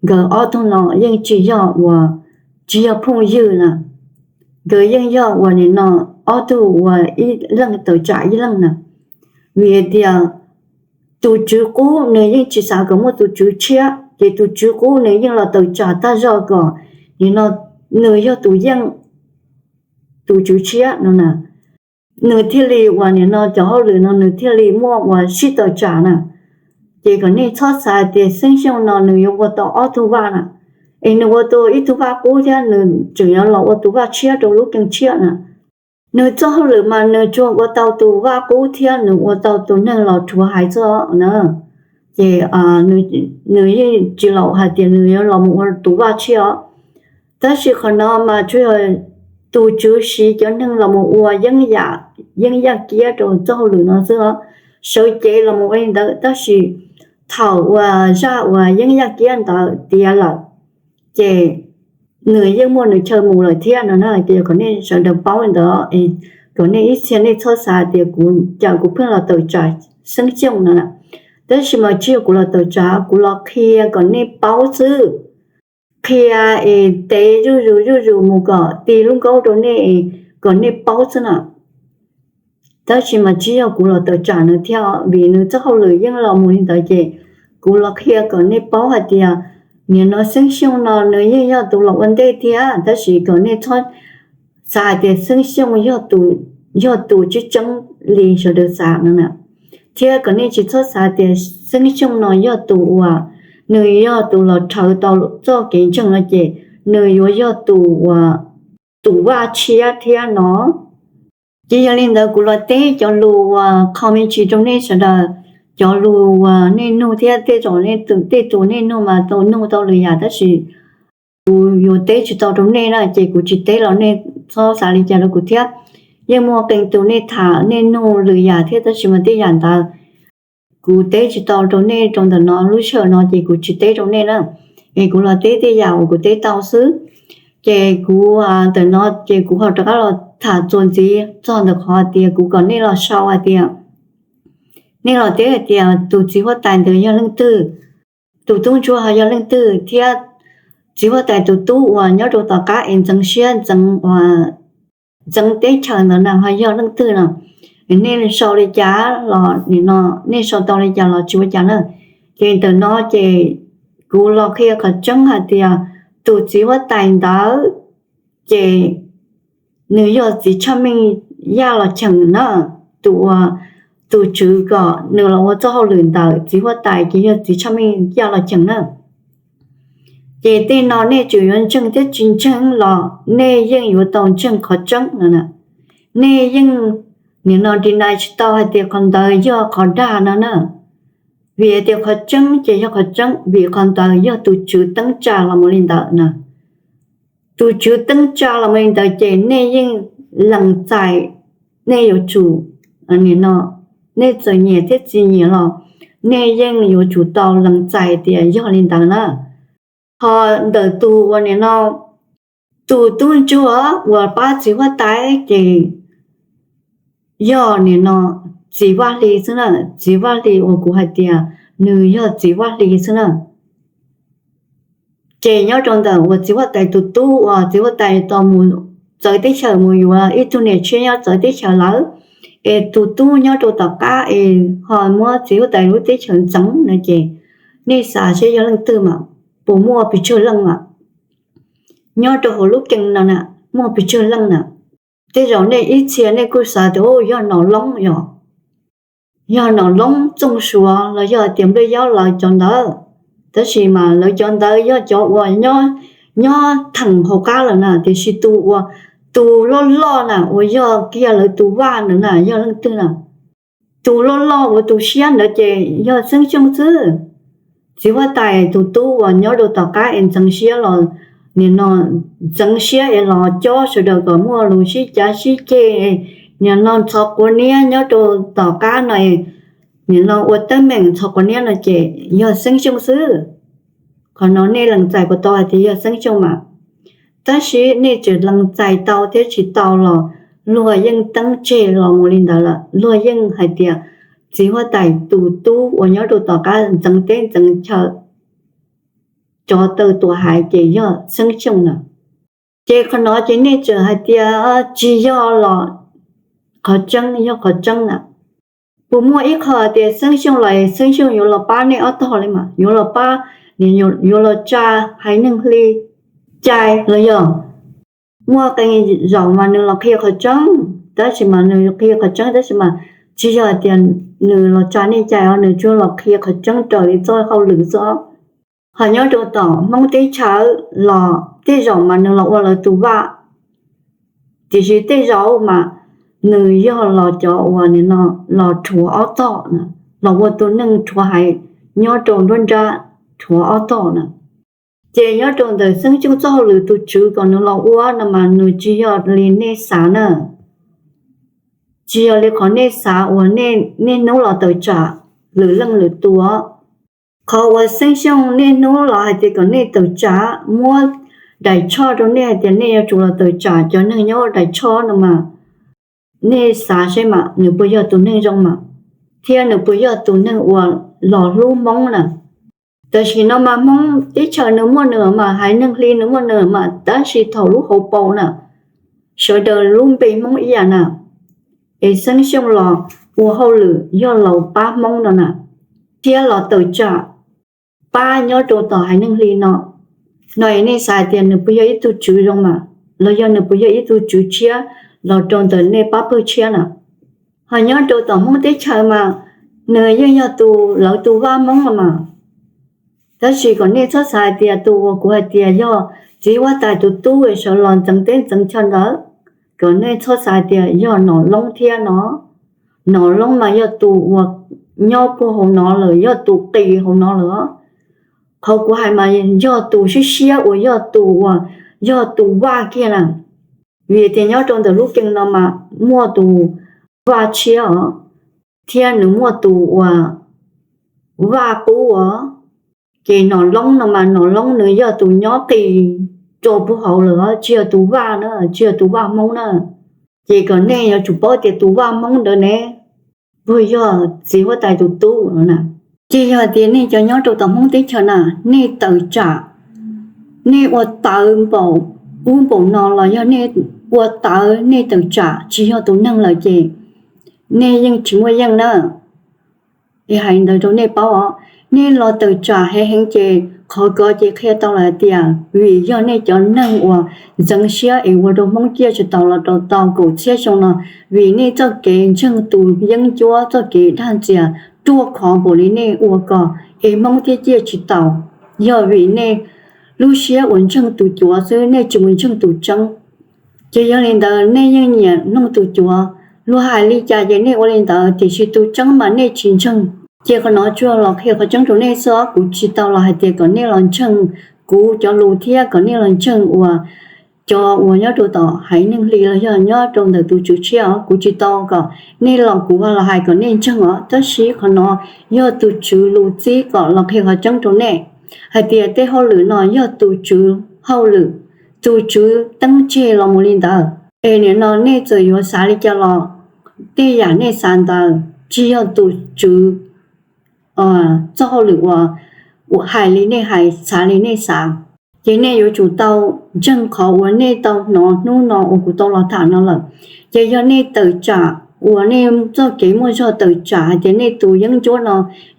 nkawd ob tug no yeej tsis yog uas, tsis yog phooj ywg na. Nkawd yeej yog uas nim no ob tug uas ib leeg tawm tsam ib leeg na. Vim hais tias tus tswv qub nws yeej tsis xav kom muaj tus tswv tshiab, ces tus tswv qub nws yeej los tawm tsam tag zog kom nim no nws yog tus yeej tus tswv tshiab no na. Nws thiaj li uas nim no cov hauj lwm no nws thiaj li muaj uas sib tawm tsam na. Ces kom nej txhob xav tias Xeeb Xyooj no nws yuav ua tau ob tug vaj na, es nws ua tau ib tug vaj qub thiab nws tseem yuav los ua tus vaj tshiab rau lub kee tshiab na. Nws txoj hauj lwm mas nws tsuas ua tau tus vaj qub thiab nws ua tau tus neeg los rhuav haiv xwb na. Ces nws yeej tsis los hais tias nws yuav los mus ua tus vaj tshiab os. Tab sis qhov no mas tsuas yog tus tswv siv cov neeg los mus ua yeeb yaj kiab rau txoj hauj lwm no xwb os. Sawv cev los mus ua li ntawd, tab sis thaum uas zaj uas yeeb yaj kiab ntawd tiav lawm, ces nws yeej muaj nws chaw mus lawm thiab no na. Ces kom nej sawv daws paub li ntawd, kom nej ib txhia nej txhob xav tias kuv cas kuv pheej los tawm tsam Xeeb Xyooj no na. Tab sis mas tsis yog kuv los tawm tsam, kuv los qhia kom nej paub xwb. Qhia es tev zuj zus zuj zus mus kom ti lub nkaub rau nej, kom nej paub xwb na. Tab sis mas tsis yog kuv los tawm tsam nws thiab, vim nws txoj hauj lwm yeej los mus li ntawd ces kuv los qhia kom nej paub hais tias nim no Xeeb Xyooj no nws yeej yog tus los ua ntej thiab, tab sis kom nej txhob xav hais tias Xeeb Xyooj yog tus tseeb tseeb li sawv daws xav no na. Thiab kom nej tsis txhob xav tias Xeeb Xyooj no yog tus uas nws yog tus los rhawv tau txoj kev ntseeg no ces nws yuav yog tus uas tus vaj tshiab thiab no. Ces yog li ntawd kuv los teb cov lus uas qho me ntsis rau nej sawv daws, cov lus uas nej nug thiab tej zaum nej tej tus nej nug mas tau nug tau lwm yam tab sis kuv yuav teb tsis tau rau nej na ces kuv tsis teb los nej txhob xav li cas rau kuv thiab. Yeej muaj qee tus nej tham nej nug lwm yam thiab tab sis mas tej yam ntawd kuv teb tsis tau rau nej rau ntawm no lub sij hawm no ces kuv tsis teb rau nej na. Es kuv los teb tej yam uas kuv teb tau xwb. Ces kuv ntawm no ces kuv ho rov qab los tham txuas ntxiv txog ntawm qhov hais tias kuv kom nej los sau hais tias, nej los teb hais tias tus txiv huab tais ntawd yog leej twg, tus tub ntsuag ho yog leej twg thiab txiv huab tais tus tub uas nyob rau tom qab es ntxeev siab ntxeev teb chaws ntawd na ho yog leej twg no. Nej sau li cas los nim no nej sau tau li cas los tsis ua cas na. Ces ntawm no ces kuv los qhia qhov tseeb hais tias tus txiv huab tais ntawd ces nws yog txiv Tshaj Meej Yaj Los Cheem na, tus uas tus tswv kom nws los ua txoj hauj lwm ntawm txiv huab tais ces yog txiv Tshaj Meej Yaj Los Cheem na. Ces tej no nej tsuas yuav ntseeg thiab tsis ntseeg los nej yeej yuav tau ntseeg qhov tseeb no na. Nej yeej nim no deny tsis tau hais tias qhov ntawd yog qhov dag no na. Vim hais tias qhov tseeb ces yog qhov tseeb, vim qhov ntawd yog tus tswv teeb tsa los mus li ntawd na. Tus tswv teeb tsa los mus li ntawd ces nej yeej lees txais, nej yuav tsum, nim no, nej txawm nyiam thiab tsis nyiam los nej yeej yuav tsum tau lees txais tias yog li ntawd na. Ho ntawm tus uas nim no, tus tub ntsuag uas pab txiv huab tais ces yog nim no txiv Vaj Hli xwb na, txiv Vaj Hli uas kuv hais tias nws yog txiv Vaj Hli xwb na. Ces nyob rau ntawm uas txiv huab tais tus tub uas txiv huab tais tau mus txawv teb chaws mus yuav ib tug niam tshiab nyob txawv teb chaws lawm, es tus tub nyob rau tom qab es ho muab txiv huab tais lub teb chaws ntxeev no ces nej xav seb yog leej twg mas, puas muaj pes tsawg leej mas? Nyob rau hauv lub keeb no na, muaj pes tsawg leej na? Tej zaum nej ib txhia nej kuj xav tias yog Nom Loob, yog Nom Loob, Txooj Suav los yog tias Npliaj Yob lawv cov ntawd. Tab sis mas lawv cov ntawd yog cov uas nyob theem hauv qab lawm na, tiam sis tus uas, tus loj loj na uas yog kiag lawv tus vaj ntawd na yog leej twg na? Tus loj loj uas tus siab ntawd ces yog Xeeb Xyooj xwb. Txiv huab tais tus tub uas nyob rau tom qab es ntxeev siab los, nim no ntxeev siab es los cob sawv daws kom muaj lus sib cav sib ceg, nim no ntxhov quav niab nyob rau tom qab no, nim no ua teeb meem ntxhov quav niab no ces yog Xeeb Xyooj xwb. Qhov no nej lees txais puas tau hais tias yog Xeeb Xyooj mas? Tab sis nej tseem lees txais tau thiab tsis tau los luag yeej teeb tseg los mus li ntawd lawm, luag yeej hais tias txiv huab tais tus tub uas nyob rau tom qab ntxeev teb ntxeev chaw, cov taw tuam hais ces yog Xeeb Xyooj na. Ces qhov no ces nej tseem hais tias tsis yog los qhov tseeb yog qhov tseeb na. Puas muaj ib qho tias Xeeb Xyooj los Xeeb Xyooj yuav los pab nej ob tog li mas, yuav los pab, yuav los tsa Haiv Neeg Hli cai los yog? Muaj qee zaum mas nws los qhia qhov tseeb, tab sis mas nws qhia qhov tseeb tab sis mas tsis yog hais tias nws los tsa nej cai os, nws tsuas los qhia qhov tseeb raws li txoj hauj lwm xwb. Ho nyob rau tom Hmoob teb chaws los tej zaum mas nws los ua lawv tus vaj, tiam sis tej zaum mas nws yog los cov uas nim no los rhuav ob tog na, los ua tus neeg rhuav haiv nyob rau nruab nrab, rhuav ob tog na. Ces nyob rau ntawm Xeeb Xyooj txoj hauj lwm tus tswv kom nws los ua no mas nws tsis yog li nej xav na. Tsis yog li qhov nej xav uas niaj hnub los tawm tsam lwm leej lwm tus. Qhov uas Xeeb Xyooj niaj hnub los hais tias kom nej tawm tsam, muab daim tshoj rau nej hais tias nej yuav tsum los tawm tsam cov neeg nyob daim tshoj no mas, nej xav seb mas nws puas yog tus neeg zoo mas, thiab nws puas yog tus neeg uas los hlub Hmoob na? Tam sim no mas Hmoob teb chaws nws muaj nws mas, Haiv Neeg Hli nws muaj nws mas, tab sis thaum lub hauv paus na, sawv daws lub npe Hmoob ib yam na, es Xeeb Xyooj los ua hauj lwm yog los pab Hmoob no na, thiab los tawm tsam pab nyob rau tom Haiv Neeg Hli no, no es nej xav tias nws puas yog ib tug tswv zoo mas, los yog nws puas yog ib tug tswv tshiab los rau ntawm nej pab pawg tshiab na? Ho nyob rau tom Hmoob teb chaws mas, nws yeej yog tus, lawv tus vaj Hmoob no mas, Tab sis kom nej txhob xav hais tias tus uas kuv hais tias yog txiv huab tais tus tub sawv los ntxeev teb ntxeev chaw ntawd, kom nej txhob xav hais tias yog nom loob thiab no. Nom loob mas yog tus uas nyob puag hauv no lawm, yog tus qis hauv no lawm. Qhov kuv hais mas yog tus siab siab uas yog tus uas yog tus vaj kiag na. Vim tias nyob rau ntawm lub kee no mas muaj tus vaj tshiab os, thiab nws muaj tus uas vaj qub os. Ces nom loob no mas nom loob nws yog tus nyob qis rau puag hauv lawm, tsis yog tus vaj na, tsis yog tus vaj Hmoob na. Ces kom nej yuav tsum paub tias tus vaj Hmoob ntawd ne, puas yog txiv huab tais tus tub no na. Ces yog tias nej cov nyob rau tom Hmoob teb chaws na, nej tawm tsam, nej ua tawv npaum ub npaum no los yog nej ua tawv nej tawm tsam tsis yog tus neeg lawm ces nej yeej tsis muaj yeej na. Es hais ntawd rau nej paub os, nej los tawm tsam heev heev ces qhov ko ces qhia tau lawm hais tias vim yog nej cov neeg uas ntxeev siab es ua rau Hmoob ciaj tsis taus los rau tau kaum txhiab xyoo no, vim nej txoj kev ntseeg tus yeeb ncuab txoj kev dag ntxias ruaj khov npaum li nej ua ko es Hmoob thiaj ciaj tsis taus. Yog vim nej lub siab uas ntseeg tus cuav xwb, nej tsis mus ntseeg tus tseeb. Ces yog li ntawd nej yeej nyiam mloog tus cuav, luag hais li cas ces nej ua li ntawd, tiam sis tus tseeb mas nej tsis ntseeg. Ces qhov no tsuas los qhia qhov tseeb rau nej xwb os, kuv tsis tau los hais tias kom nej los ntseeg kuv cov lus thiab kom nej los ntseeg uas cov uas nyob rau tom haiv neeg hli los yog nyob rau ntawm tus tswv tshiab os, kuv tsis tau kom nej los kuv los hais kom nej ntseeg os, tab sis qhov no yog tus tswv lus txib kom los qhia qhov tseeb rau nej hais tias tej hauj lwm no yog tus tswv hauj lwm, tus tswv teeb tseg los mus li ntawd. Es nim no nej txawm yuav xav li cas los tej yam nej xav ntawd tsis yog tus tswv txoj hauj lwm uas hais li nej hais, xav li nej xav. Ces nej yuav tsum tau ntseeg qhov uas nej tau hnov hnub no uas kuv tau los tham no lawm. Ces yog nej tawm tsam uas nej txoj kev muaj zog tawm tsam hais tias nej tus yeeb ncuab no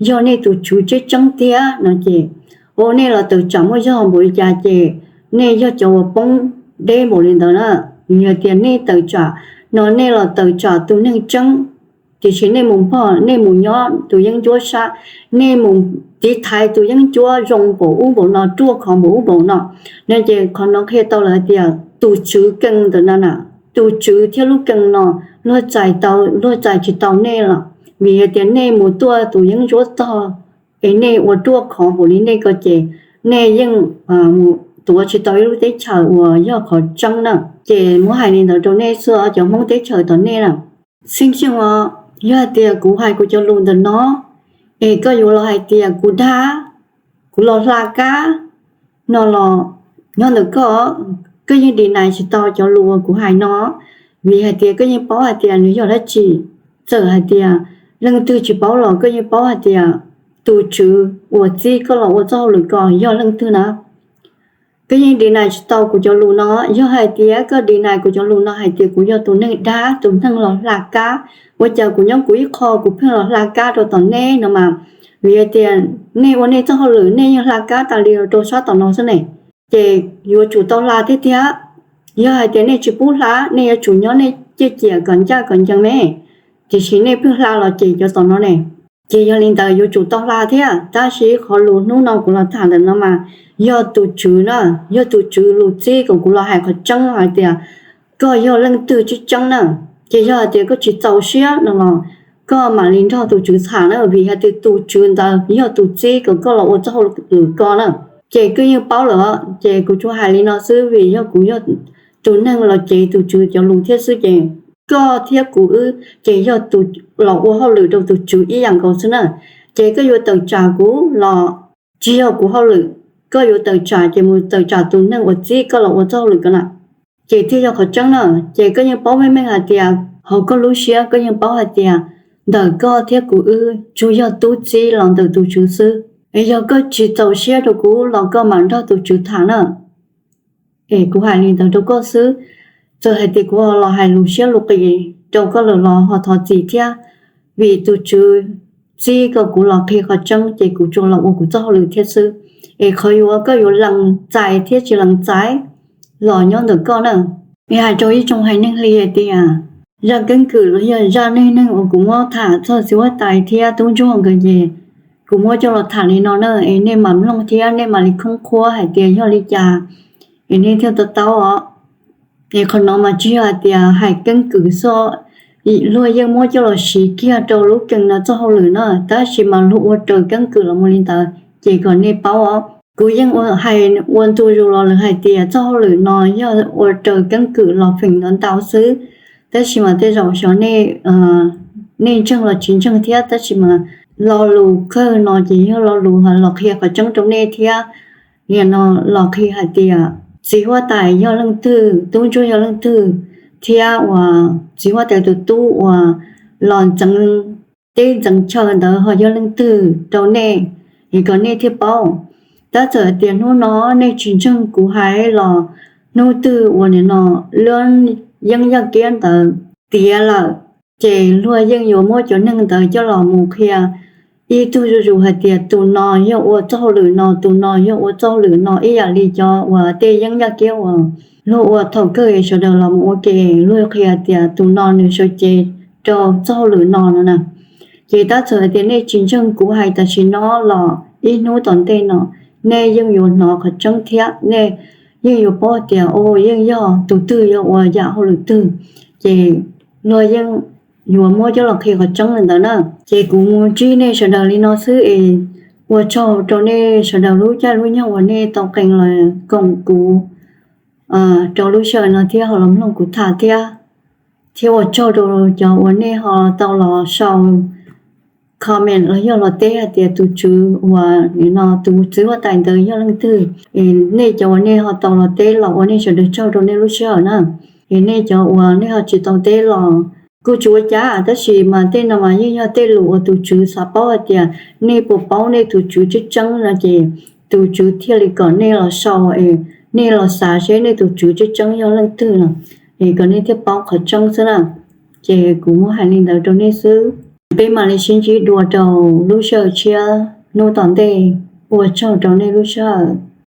yog nej tus tswv tseeb tseeb tiag no ces, ua nej los tawm tsam muaj zog npaum li cas ces nej yog cov uas poob deb npaum li ntawd na. Yog tias nej tawm tsam no nej los tawm tsam tus neeg tseeb, tiam sis nej mus npog, nej mus nyob tus yeeb ncuab sab, nej mus tiv thaiv tus yeeb ncuab zoo npaum ub npaum no, ruaj khov npaum ub npaum no, no ces qhov no qhia tau lawm hais tias tus tswv kee ntawm no na, tus tswv thiab lub kee no luag txais tau, luag txais tsis tau nej lawm, vim hais tias nej mus tuaj tus yeeb ncuab tog es nej ua ruaj khov npaum li nej ko ces nej yeej mus tuav tsis tau ib lub teb chaws uas yog qhov tseeb na. Ces muab hais li ntawd rau nej xwb os cov Hmoob teb chaws tom nej na. Xeeb Xyooj os, yog hais tias kuv hais kuv cov lus ntawm no es koj yuav los hais tias kuv dag, kuv los hla kab no los nyob ntawm koj, koj yeej deny tsis tau cov lus uas kuv hais no, vim hais tias koj yeej paub hais tias nws yog dab tsi. Txawm hais tias leej twg tsis paub los koj yeej paub hais tias tus tswv uas txib koj los ua txoj hauj lwm ko yog leej twg na. Koj yeej deny tsis tau kuv cov lus no, yog hais tias koj deny kuv cov lus no hais tias kuv yog tus neeg dag, tus neeg los hla kab, ua cas kuv nyob kuv ib qho kuv pheej los hla kab rau tom nej no mas, vim hais tias nej ua nej txoj hauj lwm nej yeej hla kab tas li rau sab tom no xwb ne, ces yuav tsum tau hla thiab tiag. Yog hais tias nej tsis pub hla, nej yuav tsum nyob nej ciaj ciam kom ncaj kom ncees me, tiam sis nej pheej hla los ces cov tom no ne. Ces yog li ntawd yuav tsum tau hla thiab, tab sis qhov lus hnub no kuv los tham ntawm no mas yog tus tswv na, yog tus tswv lus txib kom kuv los hais qhov tseeb hais tias koj yog leej twg tseeb tseeb na. Ces yog hais tias koj tsis txaus siab no los koj mam li nrog tus tswv tham na, vim hais tias tus tswv ntawd yog tus txib kom koj los ua txoj hauj lwm ko na. Ces koj yeej paub lawm, ces kuv tsuas hais li no xwb vim yog kuv yog tus neeg los cev tus tswv cov lus thiab xwb ces koj thiab kuv wb ces yog tus los ua hauj lwm rau tus tswv ib yam nkaus xwb na. Ces koj yuav tawm tsam kuv los tsis yog kuv hauj lwm, koj yuav tawm tsam ces mus tawm tsam tus neeg uas txib koj los ua txoj hauj lwm ko na. Ces thiaj yog qhov tseeb na. Ces koj yeej paub meej meej hais tias hauv koj lub siab koj yeej paub hais tias ntawm koj thiab kuv wb tsuas yog tub txib los ntawm tus tswv xwb. Es yog koj tsis txaus siab rau kuv los koj mam nrog tus tswv tham na. Es kuv hais li ntawd rau koj xwb, txawm hais tias kuv ho los hais lus siab lus qis rau koj lawm los ho thov txim thiab, vim tus tswv txib kom kuv los qhia qhov tseeb ces kuv tsuas los ua kuv txoj hauj lwm thiab xwb. Es qhov yuav koj yuav lees txais thiab tsis lees txais los nyob ntawm koj na. Es hais rau ib tsoom haiv neeg hli hais tias zaj keeb kwm los yog zaj neej neeg uas kuv muab tham txog txiv huab tais thiab tub ntsuag nkawd ces Kuv muab coj los tham li no na, es nej mam mloog thiab nej mam li khoob qhuab hais tias yog li cas, es nej thiaj to taub os. Es qhov no mas tsis yog hais tias hais keeb kwm xwb, luag yeej muab coj los siv kiag rau lub keeb no txoj hauj lwm no, tab sis mas luag ua raws keeb kwm los mus li ntawd, ces kom nej paub os. Kuv yeej hais ua ntu zus los lawm hais tias txoj hauj lwm no yog ua raws keeb kwm los feem ntau ntau xwb, tab sis mas tej zaum xyov nej ntseeg los tsis ntseeg thiab, tab sis mas lo lus kawg no ces yog lo lus los qhia qhov tseeb rau nej thiab. Nim no los qhia hais tias txiv huab tais yog leej twg, tub ntsuag yog leej twg, thiab uas txiv huab tais tus tub uas los ntxeev teb ntxeev chaw ntawd ho yog leej twg rau nej, es kom nej thiaj paub. Tab txawm tias hnub no nej tsis ntseeg kuv hais los hnub twg uas nim no lub yeeb yaj kiab ntawd tiav lawm, ces luag yeej yuav muab cov neeg ntawd coj los mus qhia ib tug zuj zus hais tias tus no yog ua txoj hauj lwm no, tus no yog ua txoj hauj lwm no, ib yam li cov uas tej yeeb yaj kiab uas luag ua thaum kawg sawv daws los mus ua ke, luag qhia tias tus no nws sawv cev rau txoj hauj lwm no no na. Ces tab txawm hais tias nej tsis ntseeg kuv hais tam sim no los ib hnub tom ntej no, nej yeej yuav hnov qhov tseeb thiab nej yeej yuav paub tias o yeej yog tus twg yog ua yam hauj lwm twg, ces luag yeej yuav muab coj los qhia qhov tseeb li ntawd na. Ces kuv mus ntsib nej sawv daws li no xwb es ua tsaug rau nej sawv daws lub caij lub nyoog uas nej tau qee los koom kuv rau lub sij hawm no thiab ho los mloog kuv tham thiab. Thiab ua tsaug rau cov uas nej ho tau los sau comment los yog los teb hais tias tus tswv uas nim no tus txiv huab tais ntawd yog leej twg. Es nej cov uas nej ho tau los teb los ua nej sawv daws tsaug rau nej lub sij hawm na. Es nej cov uas nej ho tsis tau teb los kuj tsis ua cas, tab sis mas tej no mas yeej yog tej lus uas tus tswv xav paub hais tias nej puas paub nej tus tswv tseeb tseeb no ces tus tswv thiaj li kom nej los sau es nej los xav seb nej tus tswv tseeb tseeb yog leej twg no, es kom nej thiaj paub qhov tseeb xwb na. Ces kuv muab hais li ntawd rau nej xwb. Peb mam li sib ntsib dua rau lub sij hawm tshiab hnub tom ntej. Ua tsaug rau nej lub sij hawm.